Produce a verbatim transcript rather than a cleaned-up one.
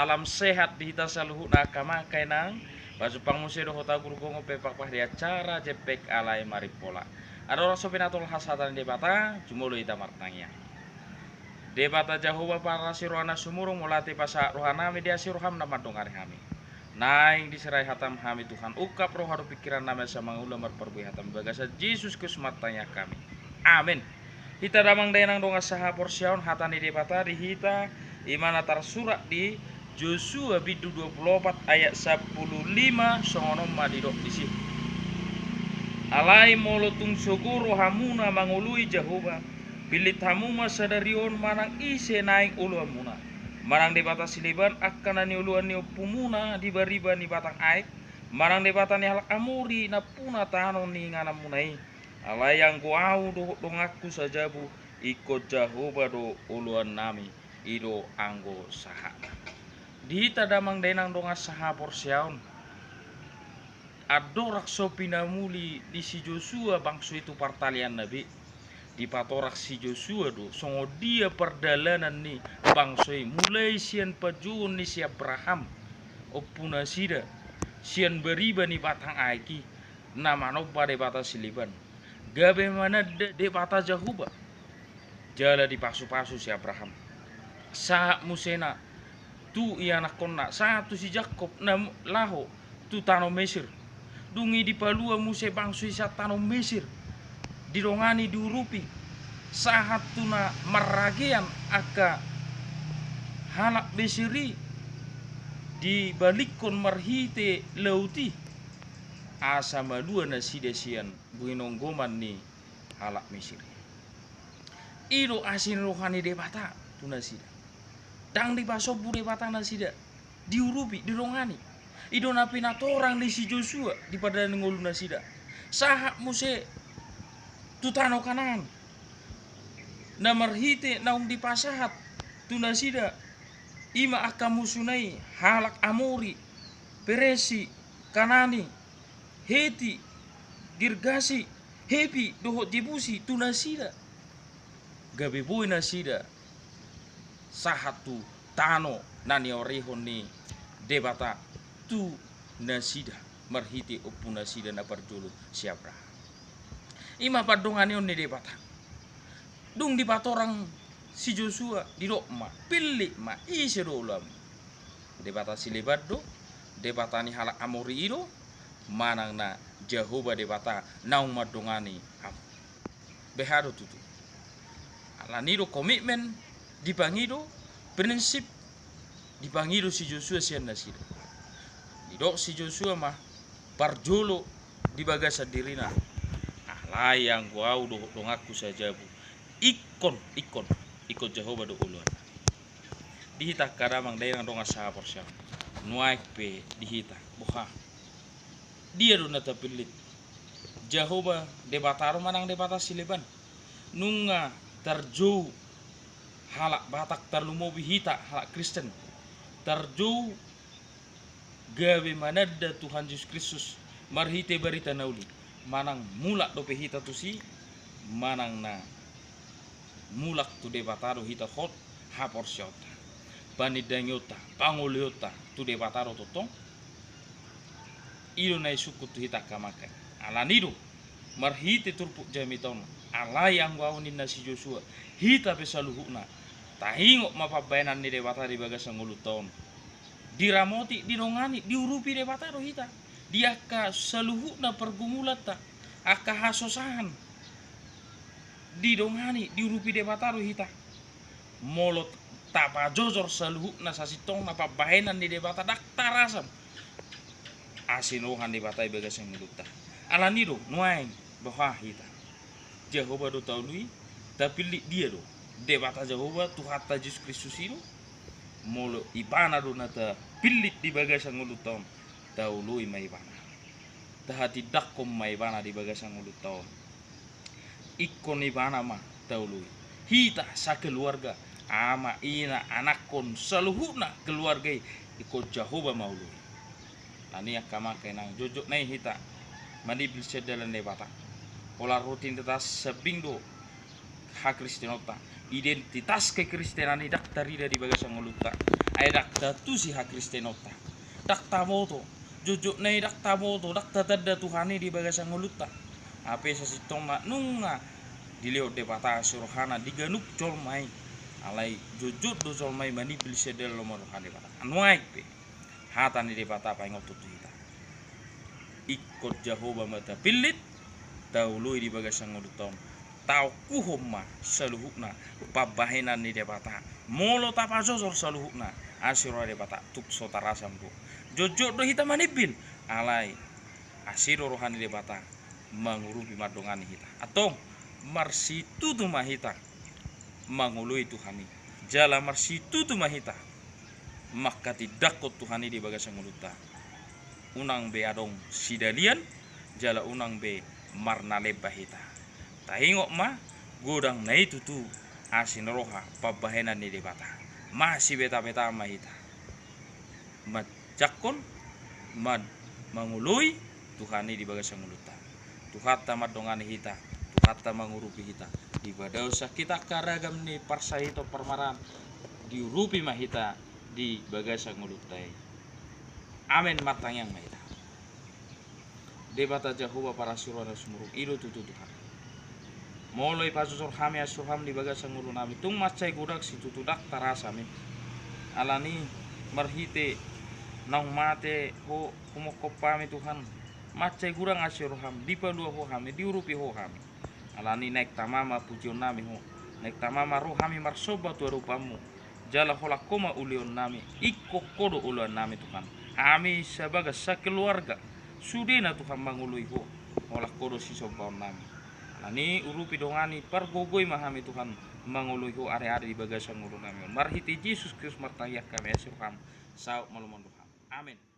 Salam sehat di hita saluhutna angka amang inang. Pajumpang muse dohot ahu Guru Gongo pe pakpah di acara Jempek Alai Marimpola. Andorang so pinatolhas hata ni Debata, jumolo hita martangiang. Debata Jahowa parasi roha na sumurung, mauliate pasahat rohanami di asi roham na mandongani hami. Naeng disirahon hatam hami Tuhan, ungkap roha dohot pingkirannami asa mangula marparbue hatam, di bagasan Jesus Kristus martangiang hami. Amen. Hita damang dainang dongan sahaporseaon, hata ni Debata di hita ima na tarsurat di Josua bindu dua pulu opat ayat sampulu lima, songon on ma didok disi. Alai molo tung sogo rohamuna mangoloi Jahowa, pillit hamu ma sadari on manang ise naeng oloanmuna. Manang debata sileban angka na nioloan ni ompumuna di bariba ni batang aek, manang debata ni halak Amori nampuna tano ni ingananmuna i. Alai anggo ahu dohot donganku sajabu, ingkon Jahowa do oloannami, i do anggo sahatna. Di hita damang dainang dongan sahaporseaon, andorang so pinamuli ni si Josua bangso i tu partalianna be, dipatorang si Josua do songon dia pardalanan ni bangso i, mulai sian panjouon ni si Abraham ompunasida, sian bariba ni batang aek i, na manomba debata sileban, gabe mananda Debata Jahowa. Jala dipasupasu si Abraham, sahat muse na tu ianakhonna, sahat tu si Jakkob na m-, laho tu tano Mesir. Dung i dipalua muse bangso i sian tano Mesir, didongani, diurupi, sahat tu na marragean angka halak Mesir i, dibalikkon marhite laut i, asa malua nasida sian buhinonggoman ni halak Mesir. I do asi ni roha ni Debata tu nasida. Ndang dipasombu Debata nasida, diurupi, didongani. I do na pinatorang ni si Josua di pardalanan ni ngolunasida. Sahat muse tu tano Kanaan, na marhite naung dipasahat tu nasida ima angka musuna i, halak Amori, Peresi, Kanani, Heti, Girgasi, Hepi dohot Jebusi tu nasida. Gabe boi nasida sahat tu tano na niorehon ni Debata tu nasida marhite ompunasida na parjolo si Abraham. Ima pandonganion ni Debata. Dung dipatorang si Josua, didok ma, pillit ma, ise do oloanmu? Debata sileban do, debata ni halak Amori i do, manang na Jahowa Debata naung mandongani hamu? Beha do tutu. Alani do komitmen dipangido, prinsip dipangido si Josua sian nasida. Didok si Josua ma parjolo di bagasan dirina, alai anggo ahu dohot donganku sajabu, ingkon, ingkon, ingkon Jahowa do oloan. Di hita angka damang dainang dongan sahaporseaon, nuaeng pe di hita, boha, dia do na tapillit? Jahowa Debata do manang debata sileban? Nunga tarjou halak Batak, tarlumobi hita halak Kristen, tarjou gabe mananda Tuhan Jesus Kristus marhite barita na uli, manang mulak dope hita tusi, manang na mulak tu Debata do hita hot haporseaonta, panindangionta, pangoleonta tu Debata do tongtong? I do na isungkun tu hita angka amang. Alani do marhite turpuk jamita on, alai anggo ahu ninna si Josua, hita pe saluhutna taingot ma pambahenan ni Debata di bagasan ngolunta on. Diramoti, didongani, diurupi Debata do hita di angka saluhutna pargumulanta, angka hasosahan. Didongani, diurupi Debata do hita. Molo tapajojor saluhutna sasintongna pambahenan ni Debata, ndang tarasa asi ni roha ni Debata di bagasan ngolunta. Alani do nuaeng, boha hita? Jahowa do taoloi? Tapillit dia do? Debata Jahowa, Tuhanta Jesus Kristus i do? Molo Ibana do na tapillit di bagasan ngolunta on, taoloi ma Ibana. Tahatindangkon ma Ibana di bagasan ngolunta on. Ingkon Ibana ma taoloi. Hita sakeluarga, ama, ina, anakkon, saluhutna keluarga i, ingkon Jahowa ma oloi. Alani angka amang inang, jotjot nai hita manimbil sian dalan ni Debata. Pola rutinitas sambing do hakristenonta, identitas kekristenan i ndang tarida di bagasan ngolunta. Ai ndang tatusi hakristenonta. Ndang taboto. Jotjot na i ndang taboto, ndang tatanda Tuhan i di bagasan ngolunta. Hape sasintongna nunga dilehon Debata asi rohana di ganup jolma i. Alai jotjot do jolma i manimbil sian dalan lomo ni roha ni Debata. Nuaeng pe hata ni Debata paingothon tu hita. Ingkon Jahowa ma tapillit, taoloi di bagasan ngolunta on. Taongkuhon ma saluhutna pambahenan ni Debata. Molo tapajojor saluhutna asi roha ni Debata, tung so tarasam do. Jotjot do hita manimbil, alai asi do roha ni Debata mangurupi mandongani hita. Antong, marsitutu ma hita mangoloi Tuhan i. Jala marsitutu ma hita manghatindanghon Tuhan i di bagasan ngolunta. Unang be adong sidalian, jala unang be marnalemba hita. Taingot ma, godang na i tutu asi ni roha pambahenan ni Debata. Masibetabeta ma hita manjangkon, man-, mangoloi Tuhan i di bagasan ngolunta. Tuhanta mandongani hita, Tuhanta mangurupi hita. Dipadaoshon hita angka ragam ni parsahiton parmaraan, diurupi ma hita di bagasan ngolunta i. Amen. Martangiang ma hita. Debata Jahowa parasi roha na sumurung, i do tutu Tuhan. Molo ipajojor hami asi roham di bagasan ngolunami, tung mansai godang situtu ndang tarasam i. Alani marhite naung mate Ho, humongkop hami Tuhan, mansai godang asi roham, dipalua Ho hami, diurupi Ho hami. Alani naeng tama ma pujionnami Ho, naeng tama ma ro hami marsomba tu adopanmu. Jala holan Ho ma ulionnami, ingkon Ho do oloannami Tuhan. Hami sabagas sakeluarga, sudena Tuhan mangoloi Ho, holan Ho do sisombaonnami. Alani urupi, dongani, pargogoi ma hami Tuhan mangoloi Ho ari-ari di bagasan ngolunami on. Marhite Jesus Kristus martangiang hami asi roham, saut ma lomo ni roham. Amen.